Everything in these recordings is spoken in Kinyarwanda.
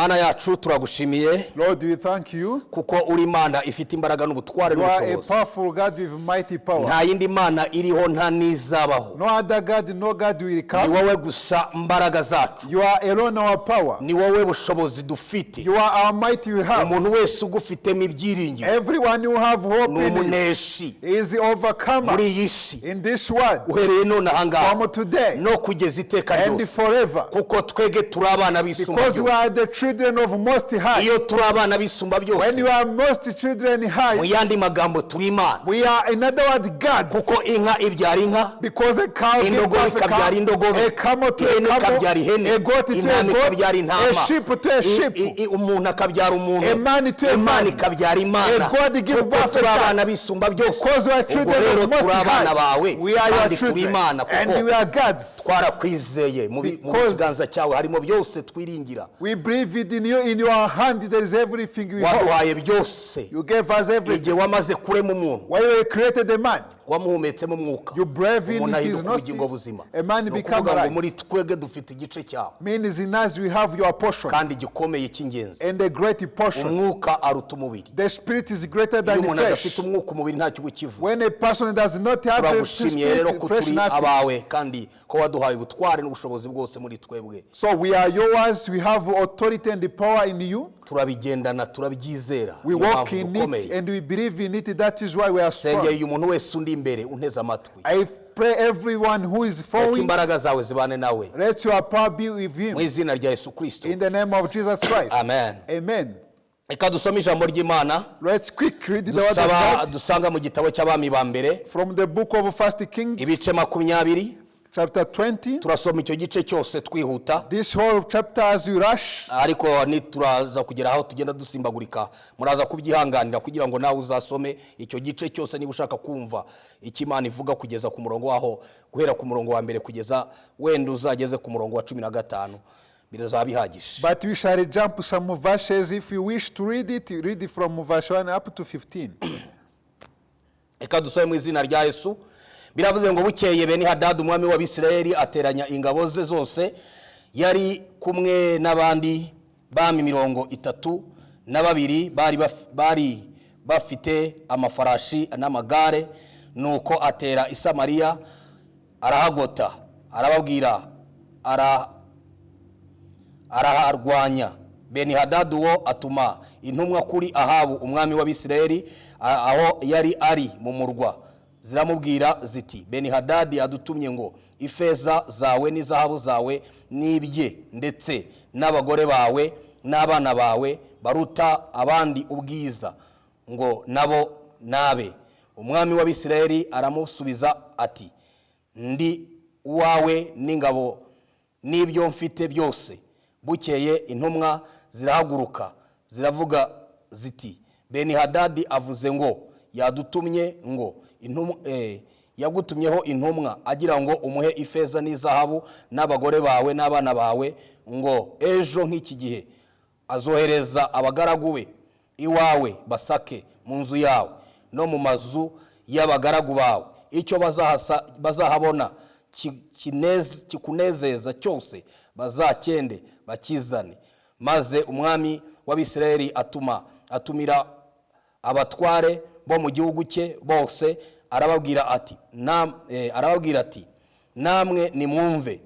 Mana yacu, turagushimiye Lord, we thank you. kuko uri Imana ifite imbaraga n'ubutware You are a n'ubushobozi. Powerful God with mighty power. Nta yindi mana iriho, nta n'izabaho. No other God, no God will Ni come. wowe gusa mbaraga zacu. You are alone our power. Ni wowe bushobozi dufite. You are our might we have. Umuntu wese ugufitemo ibyiringiro Everyone who have hope ni in you umuneshi is the overcomer muri iyi si, in this world uhereye none ahangaha from today no kugeza iteka and ryose, forever. kuko twebwe turi abana b'Isumba Because we byose. Are the children of Most High. Iyo turi abana b'Isumba When byose, you are most children mu high, yandi magambo turi Imana, we are, in other words, gods. Kuko inka ibyara inka, Because a cow gives indogobe birth a cow, ikabyara indogobe, a camel to a ihene camel, ikabyara ihene, a goat to a intama goat, ikabyara a intama, sheep to a sheep. Umuntu akabyara umuntu, A man to a Imana man. ikabyara Imana, A God give kuko birth a turi God. Abana b'Isumba byose. Because we are Ubwo children rero of Most turi abana High. bawe We are your kandi turi children Imana, and kuko we are gods. Twarakwizeye mu kiganza cyawe harimo byose twiringira. We believe it in you. In your hand there is everything we hope. Waduhaye byose. You gave us everything. Igihe wamaze kurema umuntu, When you created a man, wamuhumetsemo umwuka, you breathe in umuntu his ahinduka ubugingo nostrils, buzima. A man Ni become ukuvuga ngo alive. Muri twebwe dufite igice cyawe Means in us we have your portion kandi gikomeye cy'ingenzi. And a great portion. Umwuka aruta umubiri. The spirit is greater Iyo than the umuntu adafite flesh. umwuka, umubiri ntacyo uba ukivuze. When a person does not have a Turagushimiye rero spirit, ko fresh turi nothing. Abawe kandi ko waduhaye ubutware n'ubushobozi bwose muri twebwe. So we are yours. We have authority and the power in you. Turabigendana, turabyizera. We Niyo walk mpamvu in dukomeye. It and we believe in it. That is why we are strong. Sengeye umuntu wese undi imbere unteze amatwi, I pray everyone who is reka following, imbaraga zawe zibane nawe, let your power be with him. Mu izina rya Yesu Kirisito. In the name of Jesus Christ. Amen. Amen. Reka dusome ijambo ry'Imana Let's quick read the word of dusaba God dusanga mu gitabo cy'Abami ba Mbere, from the book of First Kings, ibice 20. Chapter 20. Turasoma icyo gice cyose twihuta, This whole chapter as you rush, ariko nituraza kugera aho tugenda dusimbagurika, muraza kubyihanganira kugira ngo nawe uzasome icyo gice cyose niba ushaka kumva icyo Imana ivuga, kugeza ku murongo waho, guhera ku murongo wa mbere kugeza wenda uzageze ku murongo wa 15, bizaba bihagije. But we shall jump some verses. If you wish to read it, read it from verse 1 up to 15. Reka dusome mu izina rya Yesu. Biravuze ngo bukeye Beni Hadadi umwami w'Abisirayeli ateranya ingabo ze zose, yari kumwe n'abandi bami 32 bari bafite amafarashi n'amagare. Nuko atera i Samariya arahagota, arababwira araharwanya. Beni Hadadi uwo atuma intumwa kuri Ahabu umwami w'Abisirayeli aho yari ari mu murwa, ziramubwira ziti: "Beni Hadadi adutumye ngo ifeza zawe n'izahabu zawe n'ibye, ndetse n'abagore bawe n'abana bawe baruta abandi ubwiza, ngo nabo nabe." Umwami w'Abisirayeli aramusubiza ati: "Ndi uwawe n'ingabo n'ibyo mfite byose." Bukeye intumwa zirahaguruka ziravuga ziti: "Beni Hadadi avuze ngo yadutumye ngo yagutumyeho intumwa agira ngo umuhe ifeza n'izahabu n'abagore bawe n'abana bawe, ngo ejo nk'iki gihe azohereza abagaragu be iwawe basake mu nzu yawe no mu mazu y'abagaragu bawe, icyo bazahabona kikunezeza cyose bazakende bakizane." Maze umwami w'Abisirayeli atumira abatware bo mu gihugu cye bose, arababwira ati: "Namwe nimwumve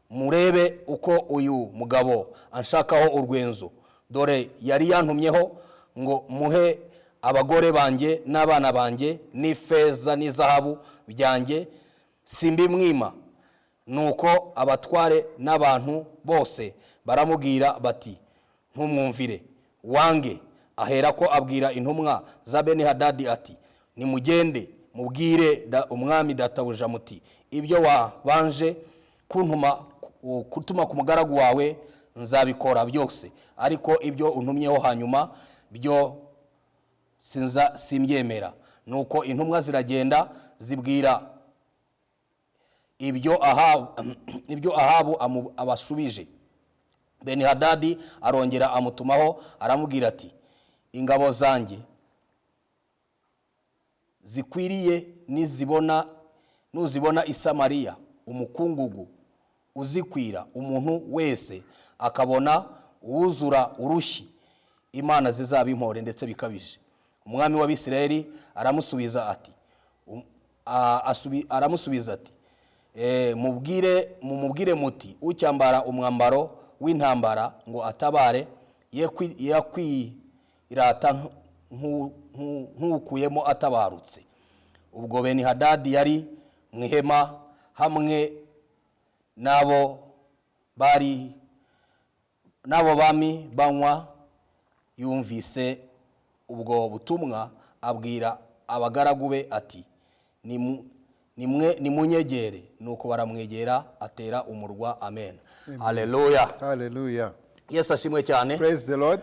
murebe uko uyu mugabo anshakaho urwenzo. Dore yari yantumyeho ngo muhe abagore banjye n'abana banjye n'ifeza n'izahabu byanjye, simbimwima." Nuko abatware n'abantu bose baramubwira bati: "Ntumwumvire, wange." Aherako abwira intumwa za Beni Hadadi ati: "Nimugende mubwire umwami databuja muti: 'Ibyo wabanje kuntuma kutuma ku mugaragu wawe nzabikora byose, ariko ibyo untumyeho hanyuma byo sinza simbyemera.'" Nuko intumwa ziragenda zibwira ibyo Ahabu abasubije. Beni Hadadi arongera amutumaho, aramubwira ati: "Ingabo zanjye zikwiriye nuzibona i Samariya umukungugu uzikwira, umuntu wese akabona Uwuzura urushyi, Imana zizabimpore ndetse bikabije." Umwami w'Abisirayeli aramusubiza ati mubwire, mumubwire muti: 'Ucyambara umwambaro w'intambara ngo atabare, ye yakwirata nk'ukuyemo atabarutse.'" Ubwo Benihadadi yari mu ihema hamwe n'abo bari n'abo bami banywa. Yumvise ubwo butumwa, abwira abagaragu be ati: "Nimunyegere." Nuko baramwegera, atera umurwa. Amen, haleluya. Hallelujah. Yesu ashimwe cyane. Praise the Lord.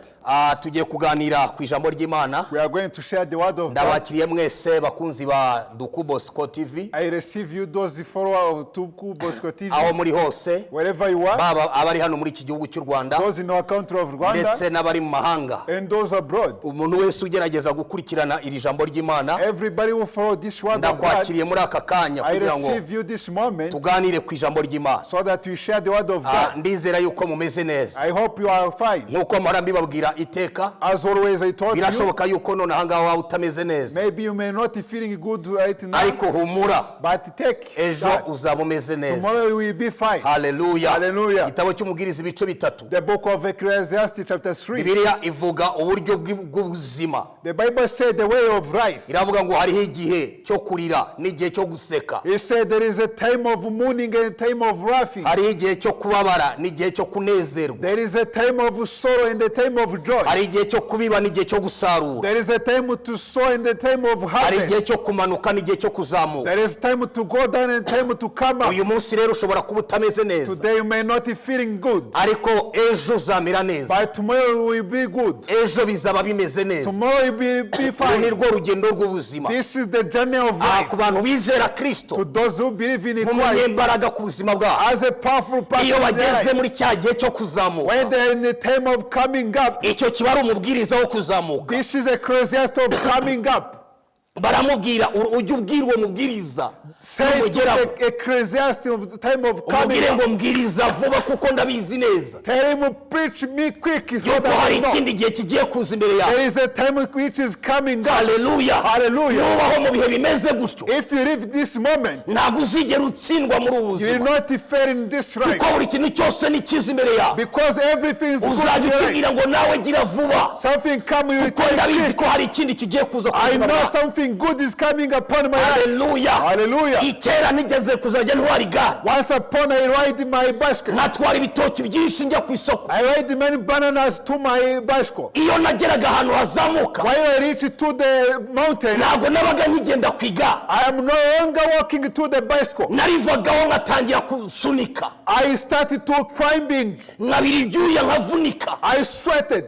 Tugiye kuganira ku ijambo ry'Imana. We are going to share the word of God. Ndabakiriye mwese bakunzi ba Duku Bosco TV, I receive you, those followers of Tuku Bosco TV, aho muri hose, wherever you are, baba abari hano muri iki gihugu cy'u Rwanda, those in our country of Rwanda, ndetse n'abari mu mahanga. And those abroad. Umuntu wese ugerageza gukurikirana iri jambo ry'Imana, Everybody who follow this word of God, ndakwakiriye muri aka kanya I kugira ngo receive you this moment tuganire ku ijambo ry'Imana. So that we share the word of God. Ndizera yuko mumeze neza. I hope you are fine. Nk'uko mpora mbibabwira iteka, As always, I told you, birashoboka yuko none ahangaha waba utameze neza, maybe you may not be feeling good right now, ariko humura, but take ejo that. Uzaba umeze neza. Tomorrow you will be fine. Haleluya. Hallelujah. Igitabo cy'Umubwiriza, ibice bitatu. The book of Ecclesiastes, chapter 3. Bibiliya ivuga uburyo bw'ubuzima. The Bible said the way of life. Iravuga ngo hariho igihe cyo kurira n'igihe cyo guseka. It said there is a time of mourning and a time of laughing. Hariho igihe cyo kubabara n'igihe cyo kunezerwa. There is a time of sorrow and a time of joy. Hari igihe cyo kubiba n'igihe cyo gusarura. There is a time to sow and a time of Hari igihe harvest. Cyo kumanuka n'igihe cyo kuzamuka. There is time to go down and time to come up. Uyu munsi rero ushobora kuba utameze neza, Today you may not be feeling good, ariko ejo uzamera neza. But tomorrow you will be good. Ejo bizaba bimeze neza. Tomorrow you will be Uru ni fine. Rwo rugendo rw'ubuzima. This is the journey of life. Ku bantu bizera Kristo To those who believe in Christ nk'umunyembaraga ku buzima bwabo, as a powerful person iyo in their bageze life. Muri cya gihe cyo kuzamuka, When they are in the time of coming up, icyo kiba ari umubwiriza wo kuzamuka. This is Ecclesiastes of coming up. Baramubwira, ujye ubwira uwo mubwiriza Say to numugeramo, the Ecclesiastes of the time of coming umubwire up. ngo: "Mbwiriza vuba kuko ndabizi neza Tell him, "Preach me quick so yuko that hari I know." ikindi gihe kigiye kuza imbere yawe." There is a time which is coming up. Haleluya. Hallelujah. Nubaho mu bihe bimeze gutyo, If you live this moment, ntabwo uzigera utsindwa muri ubu you will buzima, not fail in this life. Kuko buri kintu cyose ni cyiza imbere yawe. Because everything is good Uzajya in your life. ukibwira ngo: "Nawe gira vuba, Something come, you will kuko take ndabizi it. ko hari ikindi kigiye kuza ku I buzima know bwawe." something good is coming upon my life. Haleluya. Hallelujah. Ikera nigeze kuzajya ntwara igare, Once upon I ride my bicycle. Nkatwara ibitoki byinshi njya ku isoko. I ride many bananas to my bicycle. Iyo nageraga ahantu hazamuka, While I reach to the mountain, ntabwo nabaga nkigenda ku igare. I am no longer walking to the bicycle. Narivagaho nkatangira gusunika. I started to climbing. Nkabira ibyuya, nkavunika. I sweated.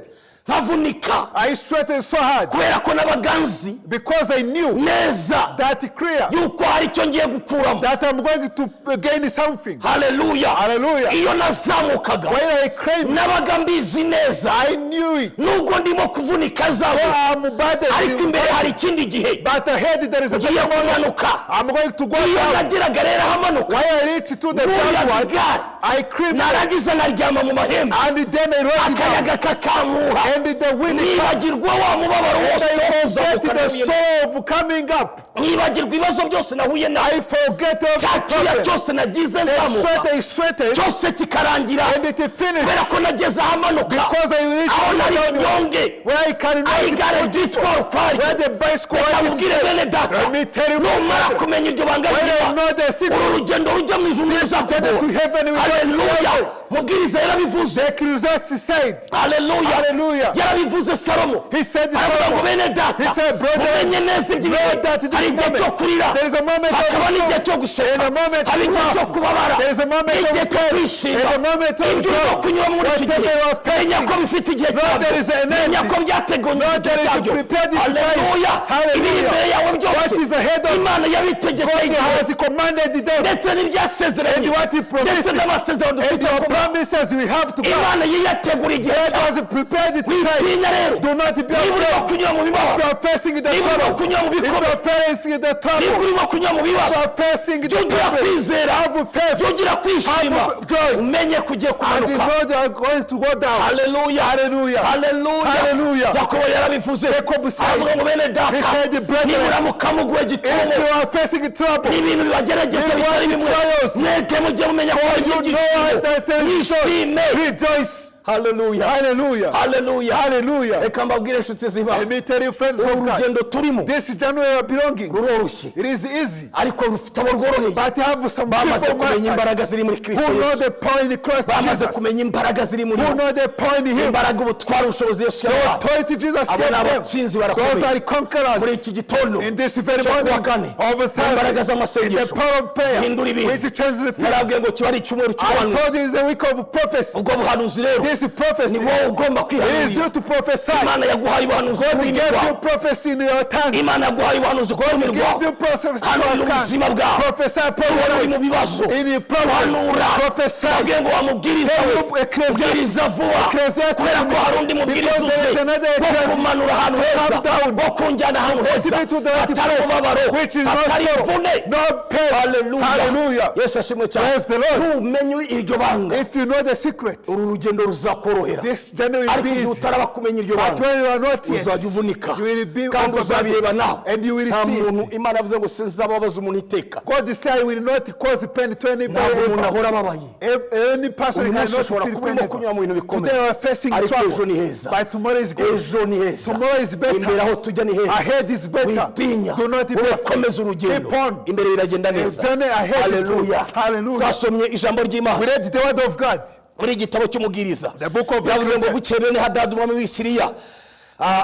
Nkavunika. I sweated so hard Kubera ko nabaga nzi because I knew neza that clear yuko hari icyo ngiye gukuramo. That I'm going to gain something. Haleluya. Hallelujah. Iyo nazamukaga, When I climbed, nabaga mbizi neza, I knew it. Nubwo ndimo kuvunika zamu, I'm bad, ariko imbere hari ikindi gihe but ahead there is a ngiye kumanuka. I'm going to go Iyo down. nageraga rero ahamanuka, When I reach to the nuriraga downward, igare, I climbed narangiza nkaryama mu mahembe, and then I rode down. Akayaga kakankuha, And the wind nibagirwa wa mubabaro and wose I wo forget kuzamuka the nahuyemo. sorrow of coming up. Nibagirwa ibibazo byose nahuye nawe, I forget all cya the cyuya problems. cyose nagize The nzamuka, sweat I sweated cyose kikarangira, and it finished kubera ko nageze ahamanuka, because I reached aho nari downward, bunyonge, where I can aho igare ryitwara ukwaryo. where the bicycle Reka rides mubwire bene data, Let me tell you, numara kumenya iryo banga when I ry'Imana, know the secret uru rugendo rujya mu ijuru to ntibizakugora. Heaven will Haleluya. Mubwiriza yarabivuze. The Ecclesiastes said, Haleluya. Hallelujah. Yarabivuze Salomo. He said, Aravuga ngo: "Bene data, He said, "Brother, mumenye neza iby'ibihe. Know that this Hari igihe moment, cyo kurira, there is a moment of hakaba n'igihe cyo guseka, and a moment haba of igihe cyo laugh. Kubabara, There is a moment n'igihe of cyo pain, kwishima. And a moment of Ibyo urimo joy. kunyura muri iki Whatever gihe, you are facing, menya ko bifite igihe know cyabyo, there is an end. menya ko byateguwe Know igihe there is cyabyo." prepared time. Haleluya. Hallelujah. Ibiri imbere yawe byose, What is ahead of Imana yabitegetse God igihe, has commanded them. Ndetse n'ibyasezeranye, And what he promised. Ndetse n'amasezerano And dufite your kuba promises we have to come. Imana yiyategura igihe God cyayo. has prepared it. said, Witinya rero. Do not be Niba urimo afraid. kunyura mu If you mibabaro, are facing the niba urimo troubles, kunyura mu if you bikomere, are facing the niba trouble, urimo kunyura mu if you bibazo, are facing the jya ugira trouble, kwizera, have faith. jya ugira kwishima, Have joy. umenye ko ugiye And kumanuka. know they are going to go down. Haleluya. Hallelujah. Haleluya. Hallelujah. Yakobo yarabivuze, Jacob said, aravuga ngo bene data, he said, "Brethren, nimuramuka muguwe If gitumo you are facing trouble, n'ibintu bibagerageza If you bitari are bimwe, trials, mwete mujye mumenya ko you know ibyishimo, that there is joy. mwishime. Rejoice. Haleluya. Hallelujah. Haleluya. Hallelujah. Reka mbabwire, inshuti z'Imana, Let me tell you, friends uru of God, rugendo turimo this January belonging, ruroroshye, it is easy, ariko rufite abo rworoheye, but have some bamaze people kumenya mastered imbaraga ziri muri who Kristo know Yesu, the power in Christ bamaze Jesus, kumenya imbaraga ziri muri who we, know the power in Him, imbaraga, ubutware, ubushobozi Yesu yabahaye. authority Jesus Abo gave ni them. abatsinzi barakomeye. Those are conquerors. Muri iki gitondo In this very cyo kuwa morning kane, of mu Thursday, mbaraga in the z'amasengesho power of prayer, zihindura ibintu, which changes the things. narabwiye ngo kiba ari icyumweru I cy'ubuhanuzi. told you it's a week of prophecy. Ubwo buhanuzi rero, This prophecy, ni wowe ugomba it is kwihanurira. you to prophesy. Imana yaguhaye ubuhanuzi ku God rurimi gave you rwawe. prophecy in your tongue. Imana yaguhaye ubuhanuzi ku rurimi Gives rwawe. you prophecy in Hanurira your tongue. ubuzima bwawe. Prophesy upon Ubona your uri mu life. bibazo, In your problem. hanura. Prophesy. Babwiye ngo wamubwiriza Tell we, you Ecclesiastes. bwiriza vuba, Ecclesiastes. kubera ko hari undi mubwiriza Because there is uze another wo Ecclesiastes. kumanura ahantu heza, Come down. wo kunjyana ahantu heza, Take me to the right hatari place, umubabaro, which is not hatari sorrow, imvune. no pain. Haleluya. Hallelujah. Yesu ashimwe cyane. Praise the Lord. Numenye iryo banga, If you know the secret, uru rugendo ruzakorohera, this journey will ariko be igihe easy. utaraba kumenya iryo But banga, when you are not yet, uzajya uvunika, you will be kandi overburdened, uzabireba nawe. and you will Nta see it. muntu, Imana yavuze ngo sinzababaza umuntu iteka. God said, I will not cause pain to anybody Ntabwo umuntu ever. ahora ababaye. Any person Uyu munsi cannot ushobora feel kuba pain urimo kunyura mu bintu ever. bikomeye, Today we are facing ariko ejo trouble, ni heza. but tomorrow is good. Ejo ni heza. Tomorrow is better. Imbere aho tujya ni heza. Ahead is better. Witinya, Do not be wowe afraid. komeza urugendo, Keep on. imbere biragenda neza. Journey ahead is good. Haleluya. Hallelujah. Twasomye ijambo ry'Imana We read the word of God. muri igitabo cy'Umubwiriza. The book of Yavuze ngo Ecclesiastes. bukeye Bene Hadadi umwami w'i Siriya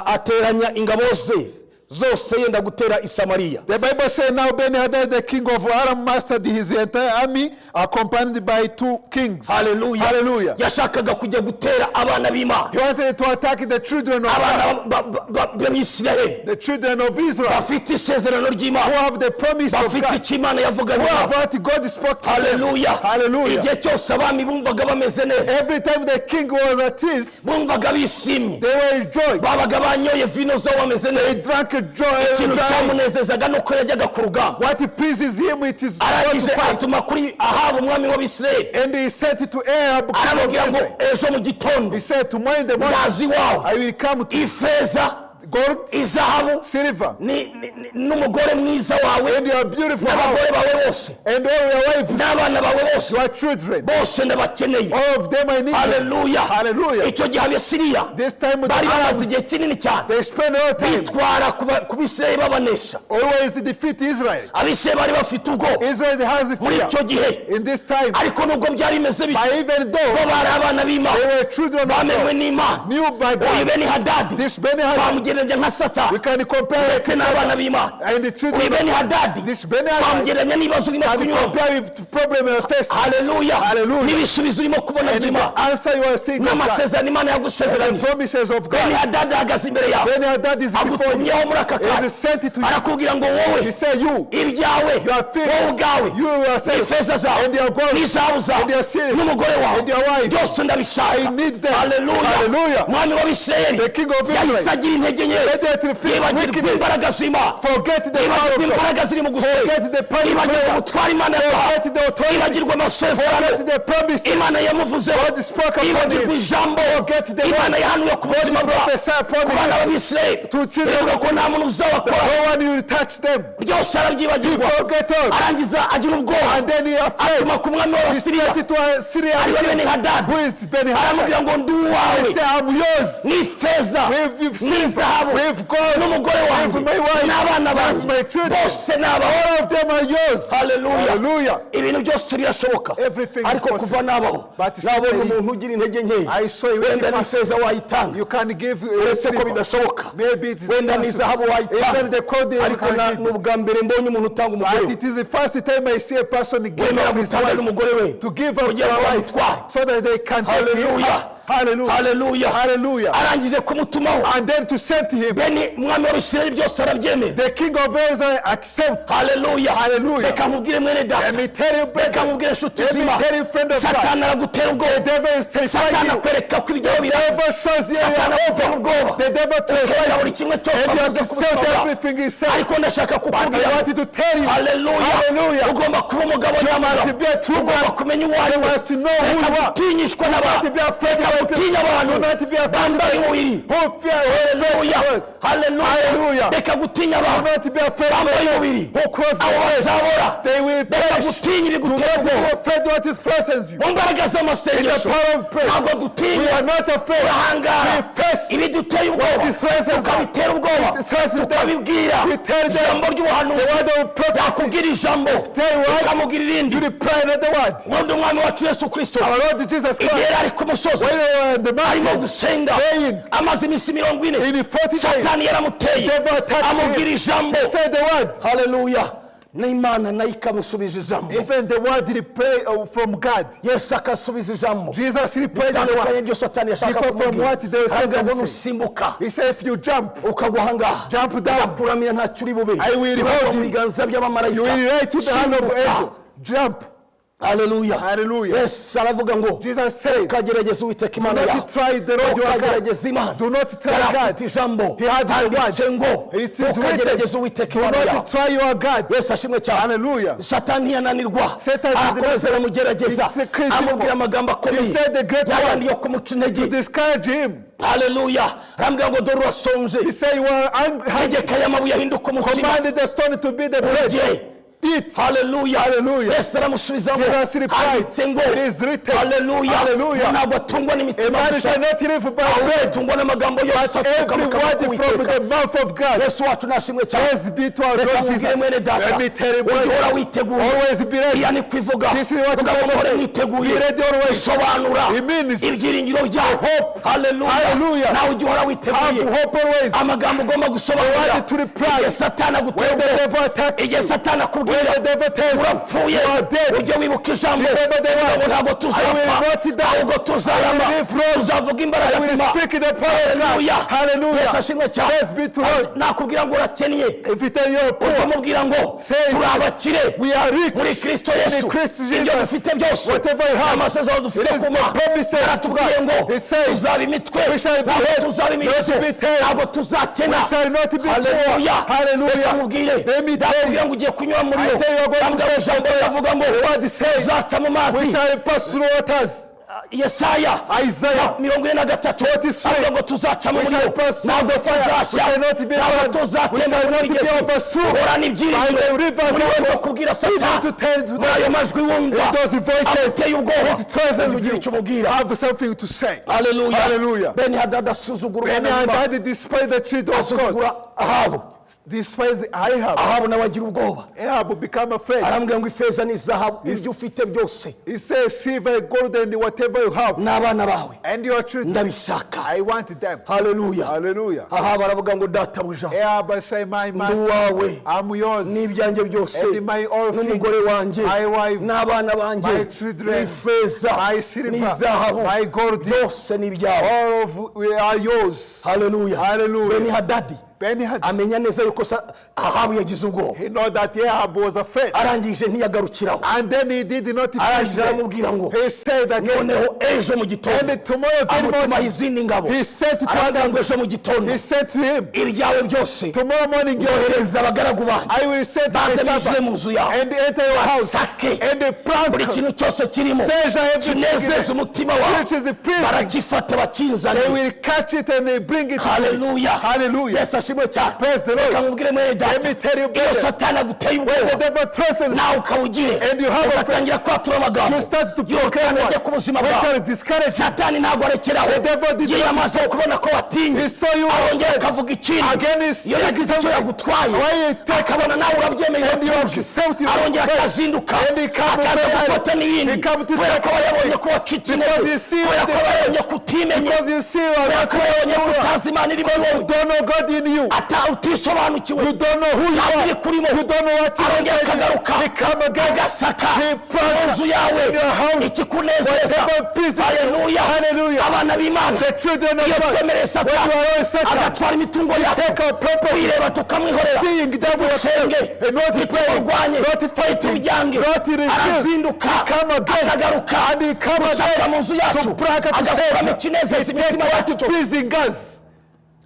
ateranya ingabo ze zose, yenda gutera i Samariya. The Bible says now Ben-Hadad, the king of Aram, mastered his entire army, accompanied by two kings. Haleluya. Hallelujah. Yashakaga kujya gutera abana b'Imana, He wanted to attack the children of God, abana b'Abisiraheli the children of Israel, bafite isezerano who ry'Imana, have the promise of bafite God, icyo Imana yavuganye who have nabo. what God spoke to them. Haleluya. Hallelujah. Igihe cyose abami bumvaga bameze neza, Every time the king was at ease, bumvaga bishimye, they were in joy. babaga banyoye vino zo bameze They neza, drank joy. ikintu Wine. cyamunezezaga nuko yajyaga ku rugamba. What pleases him, it is God to Arangije fight. atuma kuri Ahabu umwami w'Abisirayeli, And he said to Ahab, king of aramubwira ngo Israel, ejo mu gitondo he said, tomorrow in the morning, ndaza iwawe, I will come to ifeza, gold, izahabu, silver, n'umugore mwiza wawe, and your beautiful house, n'abagore bawe bose, and all your wives, n'abana bawe bose, your children. bose ndabakeneye. All of them I need. Haleluya. Hallelujah. Icyo gihe Abasiriya This time the bari bamaze Arabs, igihe kinini cyane they spend all time bitwara ku Bisirayeli babanesha. always defeat Israel. Abisirayeli bari bafite ubwoba Israel has muri fear icyo gihe, in this time. ariko nubwo byari bimeze bityo, But even bo though bari abana b'Imana, they were children of bamenywe God, n'Imana. knew by Uyu God, Beni Hadadi this Ben-Hadad, twamugereranya nka Satani we can compare it ndetse n'abana b'Imana. and the Uyu children Beni Hadadi This Ben-Hadad twamugereranya n'ibibazo urimo can kunyuramo. compare with the problem you are facing Haleluya. Hallelujah. N'ibisubizo urimo kubona and the by'Imana, answer you are seeing of God, n'amasezerano Imana the yagusezeranije. promises of Beni God. Hadadi ahagaze imbere yawe, Ben-Hadad is before you. agutumyeho muri aka kanya, Is sent to you. arakubwira ngo wowe, He said, you, ibyawe, your things, wowe ubwawe, you yourself, ifeza zawe, and your gold, n'izahabu zawe, and your silver, n'umugore wawe, and your wife, byose ndabishaka. I need them. Haleluya. Hallelujah. Mwami w'Abisirayeli The king of Israel, yahise agira intege nke, Immediately feel yibagirwa weakness. imbaraga z'Imana, Forget the power yibagirwa of God. imbaraga ziri mu gusenga, Forget the power of yibagirwa prayer. ubutware Imana yaduhaye, Forget the authority. yibagirwa amasezerano Forget the promises. Imana yamuvuzeho, God spoke upon yibagirwa him. ijambo Forget the Imana yahanuye ku buzima God bwabo, prophesied upon ku bana him. b'Abisirayeli, To children. bivuga ko nta muntu uzabakora. No one will touch them. Byose arabyibagirwa. He forget all. Arangiza agira ubwoba, And then he afraid. atuma ku mwami He w'Abasiriya, said to a Syrian ariwe king, Beni Hadadi, who is Ben-Hadad. aramubwira ngo ndi uwawe, He said, I'm yours. n'ifeza, With silver, n'izahabu, with gold, n'umugore wanjye, with my wife, n'abana banjye, with my children. bose ni abawe. All of them are yours. Haleluya. Hallelujah. Ibintu byose birashoboka, Everything is ariko possible. kuva nabaho, But since nabonye umuntu ugira intege nkeya. I saw a Wenda weak n'ifeza wayitanga, You can give uretse ko silver. bidashoboka, Maybe it is wenda possible. n'izahabu wayitanga, Even the gold you ariko can give. ni ubwa mbere mbonye umuntu utanga umugore But we, it is the first time I see a person give wemera up his gutanga wife n'umugore we to give up kugira their ngo wife bamutware. so that they can take him Haleluya. up. Hallelujah. Haleluya. Hallelujah. Arangije kumutumaho, And then to send to him, Beni umwami w'Abisirayeli byose arabyemera. The king of Israel accept. Haleluya. Hallelujah. Reka nkubwire, mwene data, Let me tell you, reka brother, nkubwire, nshuti let me nzima, tell you, friend of God, Satani aragutera the ubwoba. devil is terrifying Satani you. akwereka ko ibyawe biranga. Devil shows you you Satani are agutera over. ubwoba, The devil ukemera terrifies buri you. kimwe cyose And you avuze ku buzima accept bwawe. everything he said. Ariko ndashaka But I kukubwira, wanted to tell you, haleluya, Hallelujah. ugomba kuba umugabo nyamugabo. Must be a true Ugomba man. kumenya uwo ari You we. must know who Reka you are. gutinyishwa n'abantu, Not be afraid reka by people. gutinya abantu Do not be afraid bambaye by umubiri. Who fear Haleluya. words. Haleluya. Hallelujah. Reka gutinya Do abantu not be afraid bambaye by umubiri, who cross the abo way. bazabora. They will Reka perish. gutinya Do ibigutera not be ubwoba. afraid what is threatens you. Mu mbaraga z'amasengesho In the power of prayer. ntabwo We dutinya. are not afraid. Turahangara We face ibiduteye ubwoba, what is threatens us. tukabitera ubwoba, It threatens them. tukabibwira We tell them ijambo ry'ubuhanuzi. The word of prophecy. Yakubwira ijambo, Tell what? ukamubwira irindi. You reply another word. Ubundi umwami wacu Yesu Kirisito, Our Lord Jesus igihe Christ, yari ari ku musozi when they were in the arimo mountain, gusenga, praying, amaze iminsi 40, in 40 days, Satani yaramuteye, devil attacked amubwira him. ijambo. He said the word. Haleluya. N'Imana nayo ikamusubiza ijambo. Even the word reply from God. Yesu akasubiza ijambo Jesus replied the bitandukanye word. n'ibyo Satani yashaka Different from kumubwira. what they said Arabwira ngo and say. nusimbuka He said, if you jump, ukagwa ahangaha, jump down, ndakuramira, ntacyo uri bube. I will Uragwa hold mu you. biganza You by'abamarayika. will write to the hand of Simbuka. angel. Jump. Haleluya. Hallelujah. Yesu aravuga ngo Jesus said, ukagerageza Uwiteka do Imana yawe. not try the Lord your God. Ukagerageza Imana. Do not try Yari God. afite ijambo. He had the Handitse word. ngo It is ukagerageza written, Uwiteka do Imana yawe. not try your God. Yesu ashimwe cyane. Hallelujah. Satani ntiyananirwa. Satan did Arakomeza not- aramugerageza, It's a crazy amubwira amagambo akomeye, He said the great yayandi word. yo kumuca intege. Discourage him. Haleluya. Arambwira ngo dore urasonje, He said, you are angry. tegeka aya mabuye ahinduka umutima, Commanded the stone to be the bread. urye. Eat. Haleluya. Hallelujah. Yesu aramusubiza ngo Jesus replied, handitse ngo, it is written. haleluya, Hallelujah. ntabwo atungwa A n'imitima man gusa, shall not live by ahubwo bread, atungwa n'amagambo yose but aturuka mu every kanwa word from k'Uwiteka. the mouth of God. Yesu wacu nashimwe cyane. Praise be to our Reka Lord nkubwire, Jesus. mwene data, Let me tell you, ujye uhora brother, witeguye. always be ready. Iya ni kwivuga, This is what vuga ngo the Bible muhore says. mwiteguye. Be ready always. Bisobanura It means ibyiringiro byawe. hope. Haleluya. Hallelujah. Nawe ujye uhora witeguye. Have hope always. Amagambo ugomba gusobanura The word to reply. igihe Satani agutera When the ubwoba, devil attacks igihe you, Satani akubwira when the devil tells you, urapfuye, you are dead. ujye wibuka ijambo. Remember the word. Ngo ntabwo I tuzapfa, will not die. ahubwo tuzarama, I will live long. tuzavuga imbaraga I will z'Imana. speak the power of God. Haleluya. Hallelujah. Yesu ashimwe cyane. Praise be to God. Nakubwira ngo urakennye, If you tell you are poor, ukamubwira ngo Say, turi abakire we are rich muri Kristo in Yesu. Christ Ibyo Jesus. dufite byose, Whatever you have, amasezerano dufite it is ku Mana, the promises yaratubwiye to ngo God. He says, tuzaba imitwe, we shall be ntabwo head, tuzaba imirizo, not be tail. ntabwo tuzakena. We shall not be poor. Haleluya. Hallelujah. Reka nkubwire, Let me tell ndakubwira you. ngo ugiye kunyura muri yo, I tell you, you are going to ndabwira pass ijambo through riravuga ngo The word says, tuzaca mu mazi. We shall pass through waters. Yesaya Isaiah 43 43. avuga ngo tuzaca mu We muriro, shall pass through ntabwo the fire. We tuzashya, shall not be ntabwo burned. We tuzatemba shall mu not be migezi. overthrown Horana by ibyiringiro the rivers muri of wowe God. bwo kubwira Even Satani to tell to muri ayo majwi wumva In those voices aguteye ubwoba, which threatens ujye ugira you, icyo umubwira. Have something to say. Haleluya. Hallelujah. Beni Hadadi asuzugura Ben umwana w'Imana. Hadad despised the children of God. Asuzugura Ahabu. Despised Ahab. Ahabu nawe agira ubwoba. Ahab become afraid. Arambwira ngo ifeza n'izahabu, ibyo ufite byose, He says, silver, gold, and whatever you have, n'abana bawe, and your children, ndabishaka. I want them. Haleluya. Hallelujah. Ahabu aravuga ngo databuja, Ahab say, my ndi master, uwawe I'm yours. n'ibyanjye byose, And my all things, n'umugore wanjye, my wife, n'abana banjye, my children, n'ifeza my silver, n'izahabu, my gold, byose ni ibyawe. All of we are yours. Haleluya. Hallelujah. Beni Hadadi Ben Hadad, amenya neza yuko Ahabu yagize ubwoba. He know that Ahab was afraid. Arangije ntiyagarukiraho. And then he did not finish Arangije there. aramubwira ngo He said again, noneho ejo mu gitondo, and tomorrow very amutumaho morning, izindi ngabo, he said to arambwira ngo them, ejo mu gitondo, he said to him, ibyawe byose, tomorrow morning you yohereza abagaragu banjye, I will send my baze binjire servant mu nzu yawe, and enter your house basake and buri plant kintu cyose kirimo Treasure everything kinezeza in it, umutima wawe, which is pleasing. barakifata They bakinzanire. will catch it and they bring it to me. Haleluya. Hallelujah. Yesu ashimwe cyane. Praise the Lord. Reka nkubwire, mwene data, Let me tell you, iyo brother, Satani aguteye The ubwoba, devil threatens nawe ukawugire, And you have a ugatangira kwatura amagambo you start to proclaim yorokana what? ku buzima Which bwawe, are discouraged. Satani ntabwo arekeraho. The devil did Iyo not yamaze kubona ko watinye, He saw you arongera afraid. akavuga ikindi. Again he Iyo speaks yagize icyo something. yagutwaye, When he takes akabona nawe urabyemeye, And you uratuje, accept your arongera faith. akazinduka, And he come akaza and say, gufata n'ibindi, He come to kubera ko take aba yabonye away. ko wacitse Because intege, he see kubera ko the aba yabonye ko utimenye, Because you see you are kubera ko aba yabonye ko not utazi Imana iri muri You wowe. don't know God in you. you. Ata utisobanukiwe. You don't know who you Utazi are. ibikurimo. You don't know what is Arongera inside you. akagaruka, He come again. agasaka He mu nzu yawe in your house. ikikunezeza. Whatever pleases you. Haleluya. Hallelujah. Abana b'Imana, The children of iyo God. twemereye When Satani you allow Satan, agatwara imitungo yacu, take our property. tuyireba tukamwihorera, Seeing that we are dusenge, and not praying, ntitumurwanye, not fighting, ntitubyange, not resist. arazinduka, Come again. akagaruka And he come gusaka again mu nzu yacu, to brag to agakuramo say, ikinezeza he take imitima what yacu. pleasing us.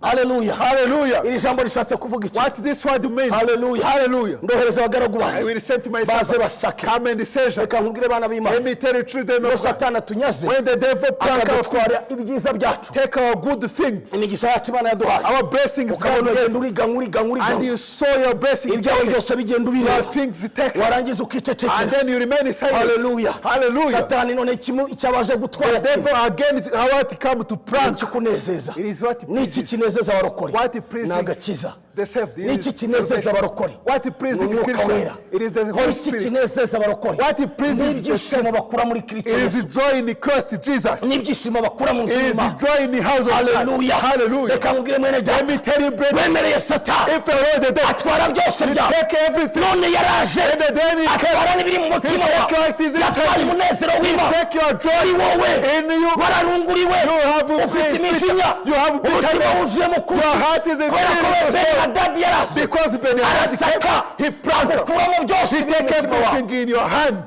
Haleluya. Hallelujah. Iri jambo rishatse kuvuga iki? What this word means? Hallelujah. Hallelujah. Ndohereza abagaragu I banjye will send my baze servant. basake. Come and search. Reka nkubwire, bana b'Imana, Let me tell you, children iyo of God. Satani atunyaze, When the devil pluck our akadutwara things, ibyiza byacu, take our good things, imigisha yacu Imana yaduhaye, our blessings, ukabona God gave, ugenda uriganwa, uriganwa, and uriganwa, you saw your blessings ibyawe taken, byose bigenda your ubireba, things taken, warangiza and ukicecekera. then you remain silent. Haleluya. Hallelujah. Satani none kimwe icyabaje gutwara, The devil again, how to come to prank. ikikunezeza. It is what Niki pleases. kinezeza abarokore? What pleases Ni agakiza. the saved. It Niki is kinezeza salvation. abarokore? What Ni pleases Umwuka Christian? Wera. It is the Holy Niki Spirit. kinezeza abarokore? What pleases Ni the ibyishimo saved? bakura muri Kristo It is Yesu. joy in Christ Jesus. Ni ibyishimo bakura mu nzu It is y'Imana. joy in the house of God. Haleluya. Hallelujah. Reka nkubwire, mwene Let me data, tell you, brethren, wemereye Satani if you allow the devil, atwara byose he byawe, take everything. none yaraje, And then he atwara n'ibiri mu mutima He wawe, take what is inside yatwaye you. umunezero w'Imana Take your joy muri wowe. in you. Wararunguriwe, You have ufite faith. imijinya, You have umutima bitterness. wuzuye mu kuzi, Your heart is in kubera ko fear. Beni Hadadi yaraje, Because Ben Hadad came, arasaka, he plucked. agukuramo byose He biri mu take mutima wawe. everything in your hand.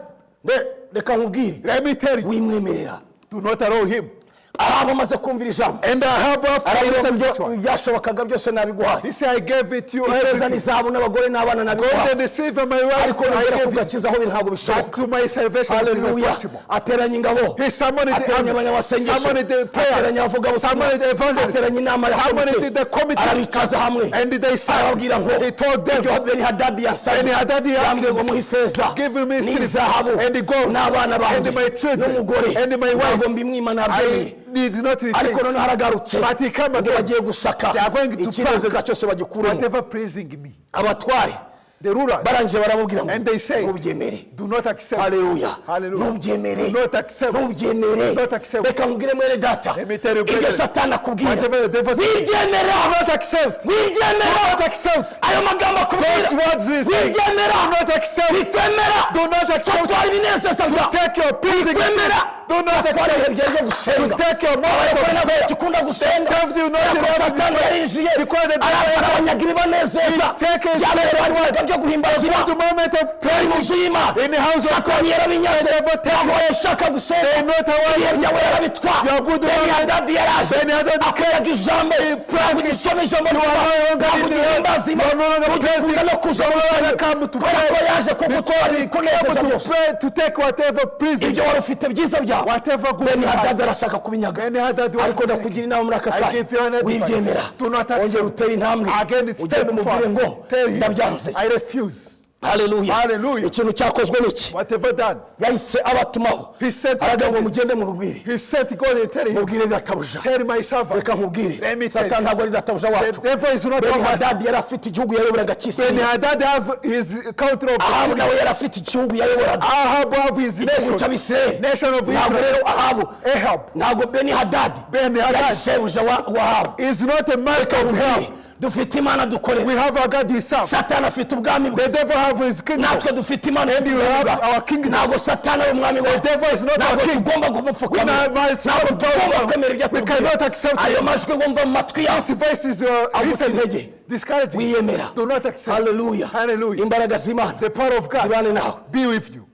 Reka nkubwire, Let me tell you, wimwemerera. do not allow him. Ahabu amaze kumvira ijambo, And Ahab after he arabwira ngo listened ibyo this one, byashobokaga byose nabiguhaye, he said, "I gave it to you ifeza everything. n'izahabu n'abagore n'abana Gold nabiguhaye, and silver, my wife, ariko I nugera ku gave you. gakiza aho biri ntabwo But bishoboka." to my salvation, it is Haleluya. impossible." Ateranya ingabo, He summoned the ateranya army, abanyamasengesho, summoned the prayers, ateranya abavugabutumwa, summoned the evangelists, ateranya inama ya summoned komite, the committee, arabicaza hamwe, and they said, arababwira ngo he told them, ibyo Beni Hadadi yansabye, Beni Hadadi asked yambwiye ngo muhe ifeza "Give me silver n'izahabu and gold n'abana banjye and my children n'umugore, and my wife." ntabwo mbimwima, nabyemeye. I did not Ariko retain. noneho aragarutse, But he came ngo again. bagiye gusaka They are going to ikinezeza cyose bagikuremo. Whatever pleasing me. Abatware The rulers, barangije baramubwira ngo And they say, ntubyemere. do not accept. Haleluya. Hallelujah. Ntubyemere. Do not accept. Ntubyemere. Do not accept. Reka nkubwire, mwene data, Let me tell you, ibyo brethren, Satani akubwira, whatever the devil says, wibyemera. Do not accept. Do Wibyemera. not accept. Ayo magambo akubwira, Those words he said. wibyemera. Do not accept. Wikwemera Do not accept. atwara ibinezeza byawe. Take your pleasing. Wikwemera Do not atwara accept. ibihe byawe byo gusenga. To take your moment Abarokore of ntabwo prayer. dukunda gusenga, Serve you not kubera ko enough Satani yarinjiye, Because the devil arabanyaga ibibanezeza, He take his bya bihe bagiraga byo guhimbaza Imana The moment of bari mu praising nzu y'Imana, in the house of Satani yarabinyaze, The devil take ntabwo yashaka gusenga. They not aware. Ibihe byawe yarabitwara. Your good Beni moment. Hadadi yaraje, Beni Hadadi akuraga ijambo, ntabwo ugisoma ijambo are no longer ntabwo in the ugihimbaza You are no Imana, longer ntugikunda praising. no kuza You mu no longer rusengero, come to kubera ko pray. yaje kugutwara Because he ibikunezeza came to byose, pray to take whatever pleasing, ibyo wari ufite byiza byawe. whatever good Beni you had. Hadadi arashaka kubinyaga, Beni Hadadi was ariko ndakugira inama muri aka I kanya, give you an advice. wibyemera. Do not accept. Ongera utere intambwe, Again, it's ugende step umubwire forward. ngo Tell him, ndabyanze. "I refuse." Haleluya. Hallelujah. Ikintu cyakozwe ni iki? Whatever done, Yahise abatumaho, He sent aragira ngo mugende mubwire, he sent God and tell him, mubwire databuja. "Tell my servant." Reka nkubwire, Let me tell Satani ntabwo ari databuja The wacu. devil is not Beni our master. Hadadi yari afite igihugu yayoboraga Ben cy'Isirayeli. Hadad have his country of Ahabu nawe yari afite igihugu yayoboraga, Ahab have his igihugu nation. cy'Abisirayeli. Nation of Ntabwo Israel. rero Ahabu, Ahab ntabwo Beni Hadadi Ben Hadad yari shebuja wa Ahabu. is not a master Reka of nkubwire, hell. dufite Imana dukorera. We have our God himself. Satani afite ubwami bwe, The devil have his kingdom. natwe dufite Imana And ifite we ubwami have bwacu. our kingdom. Ntabwo Satani ari umwami The wacu. devil is not our Ntabwo king. tugomba kumupfukamira, We are- ntabwo tugomba kwemera ibyo We atubwira. cannot accept Ayo majwi wumva mu matwi yawe This voice is aguca listen, intege, discouraging. wiyemera. Do not accept. Haleluya. Hallelujah. Imbaraga z'Imana The power of God zibane nawe. be with you.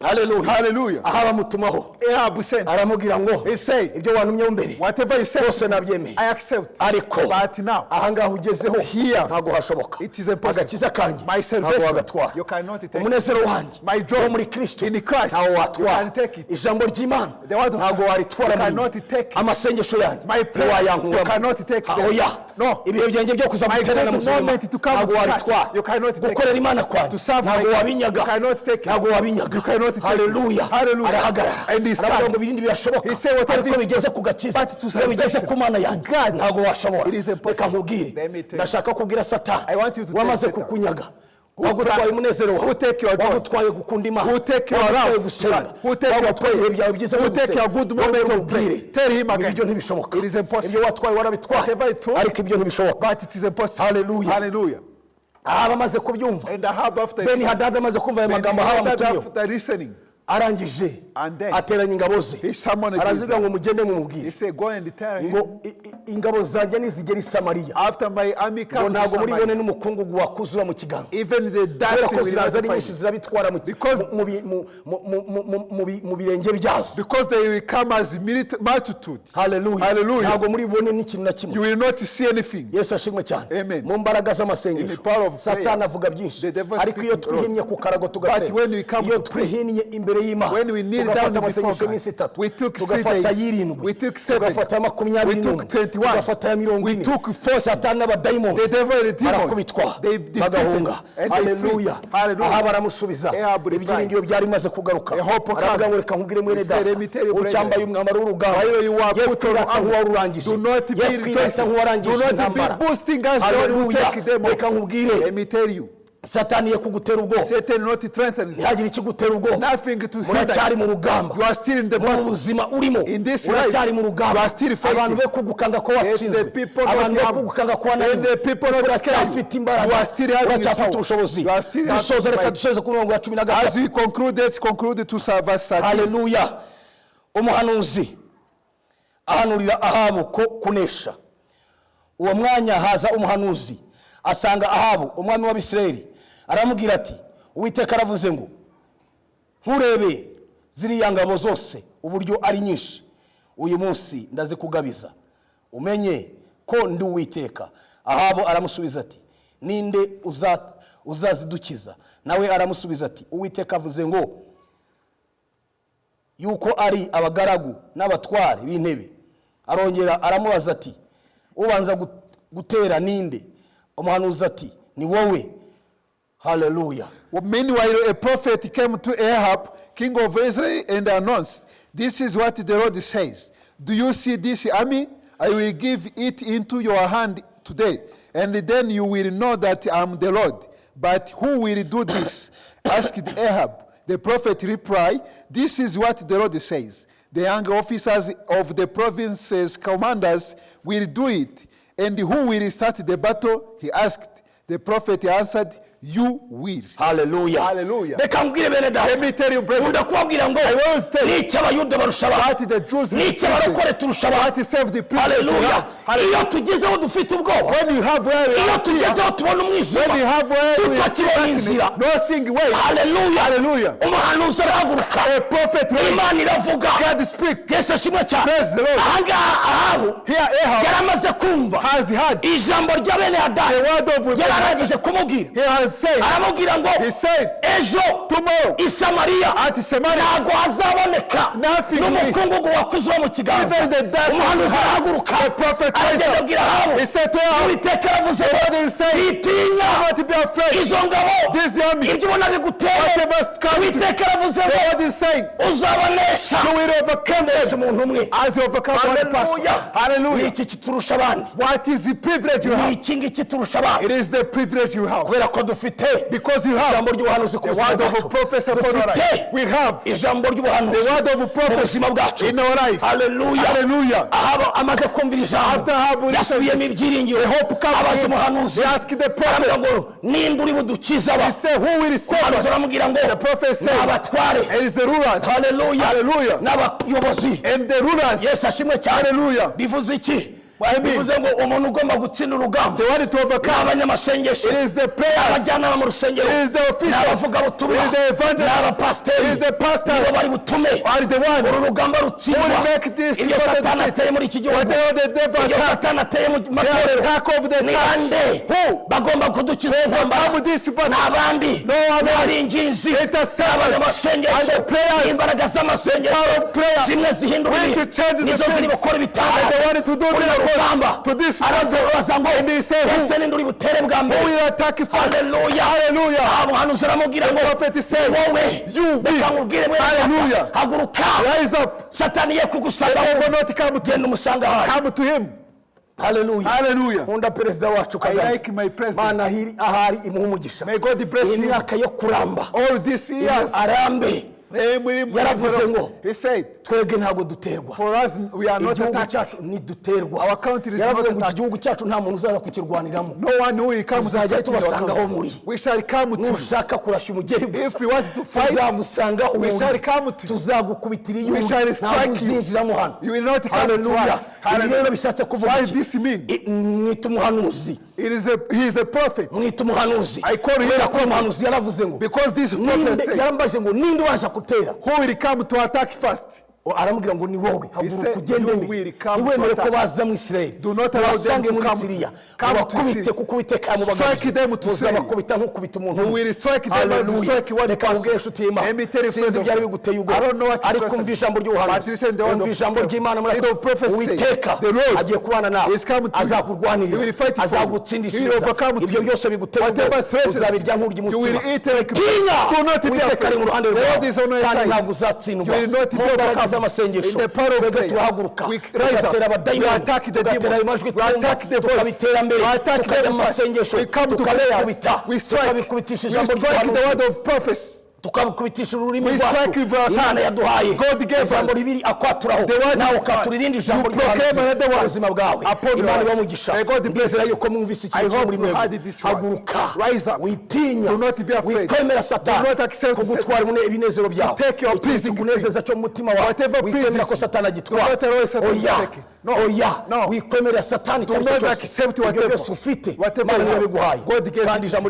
Haleluya. Hallelujah. Aho abamutumaho, Ahab sent. aramubwira ngo He say, ibyo wantumyeho mbere "Whatever you say, byose nabyemeye, I accept. ariko But now, ahangaha ugezeho Here, ntabwo hashoboka. it is impossible. Agakiza kanjye My ntabwo salvation, wagatwara. you cannot take. Umunezero wanjye My joy wo muri Kristo in Christ, ntawo you watwara. can take it. Ijambo ry'Imana The word of ntabwo God, waritwara you muri cannot njye. take it. Amasengesho yanjye My prayer, you ntiwayankuramo. cannot take them. Oya. No. Ibihe byanjye byo kuza My guterana good mu buzima moment to come ntabwo to church, waritwara. you cannot take Gukorera it. Imana kwanjye To serve ntabwo my God, wabinyaga. you cannot take it. Ntabwo wabinyaga. You cannot take it. Haleluya. Hallelujah. Arahagarara, And he aravuga stand. ngo ibindi birashoboka, He said, "Whatever ariko is- bigeze ku gakiza, but to iyo bigeze salvation, ku Mana yanjye, God, ntabwo washobora." it is impossible. Reka nkubwire, Let me tell you. ndashaka kubwira Satani I want you to tell wamaze Satan. kukunyaga, Wagutwaye umunezero wawe, Who take your joy. wagutwaye gukunda Imana, Who take your wagutwaye love, gusenga, who take your wagutwaye ibihe prayer, byawe byiza who byo take gusenga. your good moment Wongere of prayer. umubwire Tell him ngo again. ibyo ntibishoboka. It is impossible. Ibyo watwaye warabitwaye, Whatever it took, ariko ibyo ntibishoboka. But it is impossible. Hallelujah. Hallelujah. Ahaba amaze kubyumva, And Ahab, after Beni Hadadi amaze kumva aya magambo Ahaba amutumyeho, after listening, arangije And then ateranya ingabo ze, he summoned araziga his, ngo mugende he mumubwire said, "Go and tell him, ngo ingabo zanjye nizigera i Samariya, after my army ngo comes to ntabwo muri bone Samaria, n'umukungugu wakuzura mu kiganza, even the kubera dust ko will ziraza not ari find nyinshi, you." zirabitwara Because- mu birenge byazo. Because they will come as multitude. Haleluya. Hallelujah. Ntabwo muri bubone n'ikintu na kimwe. You will not see anything. Yesu ashimwe cyane. Amen. Mu mbaraga In z'amasengesho, the power of prayer, Satani avuga byinshi, the devil ariko iyo speaking a lot. twihinnye ku karago But tugasenga, when we come iyo to pray, twihinnye imbere y'Imana, when we kneel tugafata down before amasengesho God, y'iminsi 3, we took 3 tugafata days, ay'irindwi, we took 7, tugafata makumyabiri we took n'umwe, 21, tugafata aya mirongo we ine, took 40. Satani n'abadayimoni The devil and the demon, barakubitwa, they defeated bagahunga. and they flee. Haleluya. Hallelujah. Aha baramusubiza, Ahab replied. ibyiringiro byari bimaze kugaruka. A hope Aravuga come. ngo reka nkubwire mwene He said, data, "Let me tell you, brother, ucyambaye umwambaro w'urugamba, while you are ye put on kwirata armor, nk'uwarurangije, do not be ye kwirata rejoicing. nk'uwarangije Do not be intambara." boasting as the one who Haleluya. take them off. Reka nkubwire, Let me tell you, Satani ye kugutera ubwoba. Satan not threatens. Ntihagire ikigutera ubwoba. Nothing to hinder Muracyari you. mu rugamba. You are still in the Mu battle. buzima urimo, In this uracyari life, mu rugamba. you are still fighting. Abantu be kugukanga ko Let the watsinzwe, people not abantu be harm. kugukanga ko Let wananiwe, the people not scare you. uracyafite imbaraga, You are still having uracyafite power. ubushobozi. You are still having Dusoza, reka might. dusoze ku murongo wa cumi na As gatatu. we conclude, let's conclude to verse 13. Haleluya. Umuhanuzi ahanurira Ahabu ko kunesha. Uwo mwanya haza umuhanuzi asanga Ahabu umwami w'Abisirayeli, aramubwira ati: "Uwiteka aravuze ngo nturebe ziriya ngabo zose uburyo ari nyinshi, uyu munsi ndazikugabiza umenye ko ndi Uwiteka." Ahabu aramusubiza ati: "Ninde uzazidukiza?" Nawe aramusubiza ati: "Uwiteka avuze ngo yuko ari abagaragu n'abatware b'intebe." Arongera aramubaza ati: "Ubanza gutera ninde?" Umuhanuzi ati: "Ni wowe." Haleluya. Meanwhile, a prophet came to Ahab, king of Israel, and announced, "This is what the Lord says. Do you see this army? I will give it into your hand today, and then you will know that I am the Lord. But who will do this?" asked Ahab. The prophet replied, "This is what the Lord says. The young officers of the provinces' commanders will do it. And who will start the battle?" he asked. The prophet answered, "You will." Haleluya. Hallelujah. Reka mbwire bene data, Let me tell you, brethren, nkunda kubabwira ngo I always tell you, n'icyo Abayuda barusha abantu, what the Jews n'icyo abarokore turusha abantu. what saved the people. Haleluya. Hallelujah. Iyo tugezeho dufite ubwoba, When you have where you iyo have fear, tugezeho tubona umwijima, when you have where you tutakibona inzira, no seeing way, haleluya, Hallelujah. umuhanuzi arahaguruka, A prophet raised. Imana iravuga. God speak. Yesu ashimwe cyane. Praise the Lord. Ahangaha Ahabu Here Ahab yaramaze kumva has had ijambo rya bene the Hadadi, word of yararangije kumubwira, He has said, aramubwira ngo he said, ejo tomorrow i Samariya at Samaria, ntabwo hazaboneka Nothing will be. n'umukungugu wakuzura mu kiganza. Even the dust Umuhanuzi arahaguruka, The prophet raised aragenda up. abwira Ahabu, He said to Ahab, Uwiteka aravuze The ngo Lord is saying, witinya "Do not be afraid. izo ngabo, This army, ibyo ubona biguteye, whatever comes to Uwiteka aravuze the ngo Lord is saying, uzabanesha." you will overcome Nesha them umuntu umwe. as you overcome one person." Haleluya. Ni Hallelujah. iki kiturusha abandi? What is the privilege you Ni have? iki ngiki turusha abandi? It is the privilege you have. Kubera ko dufite Because you have ijambo ry'ubuhanuzi ku the buzima word of bwacu. prophecy upon our life. Dufite We have ijambo ry'ubuhanuzi the word of mu prophecy buzima bwacu. in our life. Haleluya. Hallelujah. Ahaba amaze kumvira ijambo, After Ahab listened, yasubiyemo ibyiringiro, the hope come abaza to him. umuhanuzi, He asked the prophet. aravuga ngo ninde uri budukize aba? He said, "Who will save Umuhanuzi us?" aramubwira ngo The prophet said, ni abatware. It is the rulers. Haleluya. Hallelujah. N'abayobozi. And the rulers, Yesu ashimwe cyane. Hallelujah. Bivuze iki? I mean, Bivuze ngo umuntu ugomba gutsinda urugamba the one to ni overcome. abanyamasengesho, It is the prayers. abajyanama mu rusengero, It is the ni officials. abavugabutumwa, It is the evangelists. ni abapasiteri, It is the pastors. nibo bari butume Are the one uru rugamba rutsindwa. who will make this Ibyo battle Satani defeat. ateye muri iki gihugu, Whatever the devil ibyo attack, Satani ateye mu matorero, attack of the ni church. bande Who? bagomba kudukiza iyo ntambara? Overcome this battle. Ni abandi, No one ni else. abinginzi, Intercessors. abanyamasengesho, And the prayers. imbaraga z'amasengesho Power of prayer. zimwe zihindura Which ibihe, changes the nizo ziri things. gukora ibitangaza And they wanted to do kuri uru miracles rugamba. to this Arabaza ngo And he said, who? ese ninde uri butere bwa mbere? Who will attack first? Haleluya. Hallelujah. Aha umuhanuzi aramubwira ngo Prophet said, wowe, "You will." reka nkubwire mwene data, Hallelujah. haguruka, Rise up. Satani ye kugusanga, The devil not come to genda umusanga ahari. come to him. Haleluya. Hallelujah. Nkunda perezida wacu Kagame. Like my president. Mana ahari imuhe umugisha. May God bless Iyi him. myaka yo kuramba, All these years. arambe. Yaravuze ngo, He said, twebwe ntabwo duterwa, for us, we are not igihugu attacked. cyacu ntiduterwa. Our country is Yaravuze not ngo iki attacked. gihugu cyacu nta muntu uzaza kukirwaniramo. No one who will come to Tuzajya fight in our tubasanga aho country. muri. We shall come to you. Nushaka kurashya umugeri gusa, If you want to fight, tuzagusanga we uwuri. shall come to you. Tuzagukubitira iyo We uri. shall Ntabwo strike you. uzinjiramo hano. You will not come to Haleluya. us. Ibi Hallelujah. rero bishatse kuvuga What iki? does this mean? Mwita umuhanuzi. He is a prophet. Mwita umuhanuzi I call him kubera a ko prophet. umuhanuzi yaravuze ngo, Because this prophet said, yarambaje ngo ninde ubasha gutera? Who will come to attack first? O, aramubwira ngo ni wowe, haguruka said, ugende "You mbere, will come to ntiwemere ko attack. baza mu Isirayeli, Do not allow them ubasange to muri come- Siriya, come to ubakubite, Syria. kuko Uwiteka yamubagabije. Strike them to Syria. Muzabakubita nk'ukubita umuntu You umwe. will strike them as you Hallelujah. strike one Reka person. nkubwire, inshuti y'Imana, Let me tell you, sinzi friend of ibyari God, biguteye I ubwoba, don't know what is ariko threatening. umva ijambo ry'ubuhanuzi, But listen the word umva of ijambo prophet. ry'Imana muri The of prophecy says, Uwiteka the Lord agiye kubana nawe, is come to you. azakurwanirira, He will fight for you. He will azagutsindishiriza. overcome to Ibyo you. byose biguteye Whatever ubwoba, threatens uzabirya nk'urya you will umutsima. eat like Tinya, Do not be Uwiteka ari mu afraid. ruhande The Lord rwawe, is on your kandi side. ntabwo uzatsindwa. You will not be Mu mbaraga overcome. z'amasengesho, In the power of twebwe prayer, turahaguruka, we rise up. tugatera We abadayimoni, attack the tugatera demon. ayo majwi We twumva, attack the voice. tukabitera mbere, We attack tukajya them mu masengesho, We come to prayers. tukabikubita, We strike. tukabikubitisha We ijambo strike the ry'ubuhanuzi, word of prophecy. tukabikubitisha ururimi We rwacu strike with our Imana tongue. yaduhaye. God gave Ijambo us. ribiri akwaturaho, The word nawe of God. ukatura irindi jambo You proclaim ry'ubuhanuzi another mu word buzima bwawe. upon your Imana life. ibamugisha. May God bless Ndizera you. yuko mwumvise I ikintu kiri hope muri you mwebwe. heard this word. Haguruka, Rise up. witinya, Do not be afraid. wikwemera Do Satani not accept kugutwara ibinezero byawe, Take your ikintu pleasing kikunezeza cyo mu mutima wawe, Whatever wikwemera pleases ko you. Satani agitwara. Do not allow Satan to Oya, take it. No. oya, No. wikwemera Satani icyo Do ari cyo not cyose. accept Ibyo whatever. byose ufite, Whatever Imana you niyo have. yabiguhaye, God gave kandi it. ijambo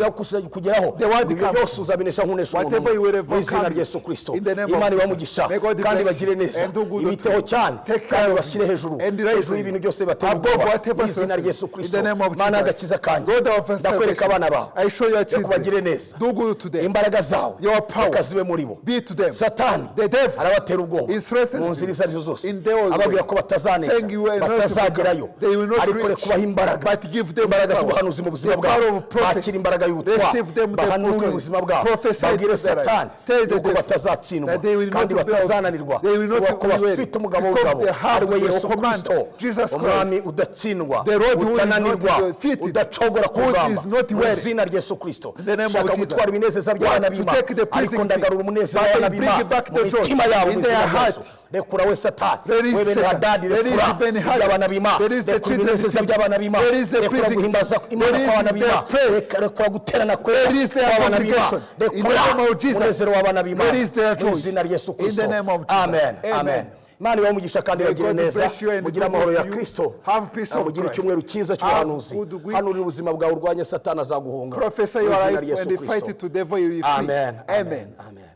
kugeraho, The word ibyo comes. byose uzabinesha nk'unesha umuntu Whatever you will mu izina overcome rya Yesu Kristo. in the name of Imana Jesus. ibamugisha May God kandi bless bagire you neza, and do good ibiteho unto you. cyane, Take care kandi of bashyire you hejuru, and raise hejuru you y'ibintu byose bibatera above ubwoba, whatever mu izina rya threatens. Yesu In Kristo. the name of Mana Jesus. y'agakiza kanjye, God of our ndakwereka salvation. abana bawe, I show your reka children. ubagire neza. Do good to them. Imbaraga zawe Your power reka zibe muri bo. be to them. Satani The devil arabatera ubwoba is threatened mu nzira izo arizo zose, in their way, ababwira ko batazanesha, saying you will not batazagerayo, overcome. They will not ariko reach, reka ubahe imbaraga, but give them imbaraga power. z'ubuhanuzi mu buzima The power bwabo, of prophecy. bakira imbaraga y'ubutwari, Receive them the bahanure authority. ubuzima bwabo, Prophesy babwire to their life. Satani Tell the yuko devil batazatsindwa that they will not kandi be batazananirwa, they will not kubera ko be weary, bafite umugabo because w'ingabo they have ari we the Yesu commander, Kristo, Jesus Christ. umwami udatsindwa, The Lord who is not utananirwa, defeated, udacogora ku who rugamba, is not mu weary. izina rya Yesu Kristo. In the name of Shaka Jesus. gutwara ibinezeza by'abana Want to b'Imana, take the pleasing ariko ndagarura thing, umunezero but w'abana I bring b'Imana back mu the joy mitima yabo, mu in their izina rya heart. Yesu. Rekura we Satani, Release we Satan. Benihadadi, Release rekura Ben-Hadad. iby'abana b'Imana, Release the rekura children ibinezeza of by'abana b'Imana, Release the rekura pleasing guhimbaza thing. Imana Release kw'abana their b'Imana, praise. rekura guterana kwera Release their kw'abana b'Imana, congregation. In the rekura name of Jesus. umunezero w'abana b'Imana Release their mu joy. izina rya Yesu In the Kristo. name of Jesus. Amen, Amen. amen. Imana ibahe umugisha kandi May bagire God neza, bless you and mugire do amahoro good ya to you. Kristo. Have peace of Mugire Christ. icyumweru cyiza Have cy'ubuhanuzi. good week. Hanurira ubuzima bwawe, urwanye Satani, azaguhunga Prophesy mu your izina life rya Yesu and fight Kristo. to devil, you will free. Amen, amen, Amen. amen.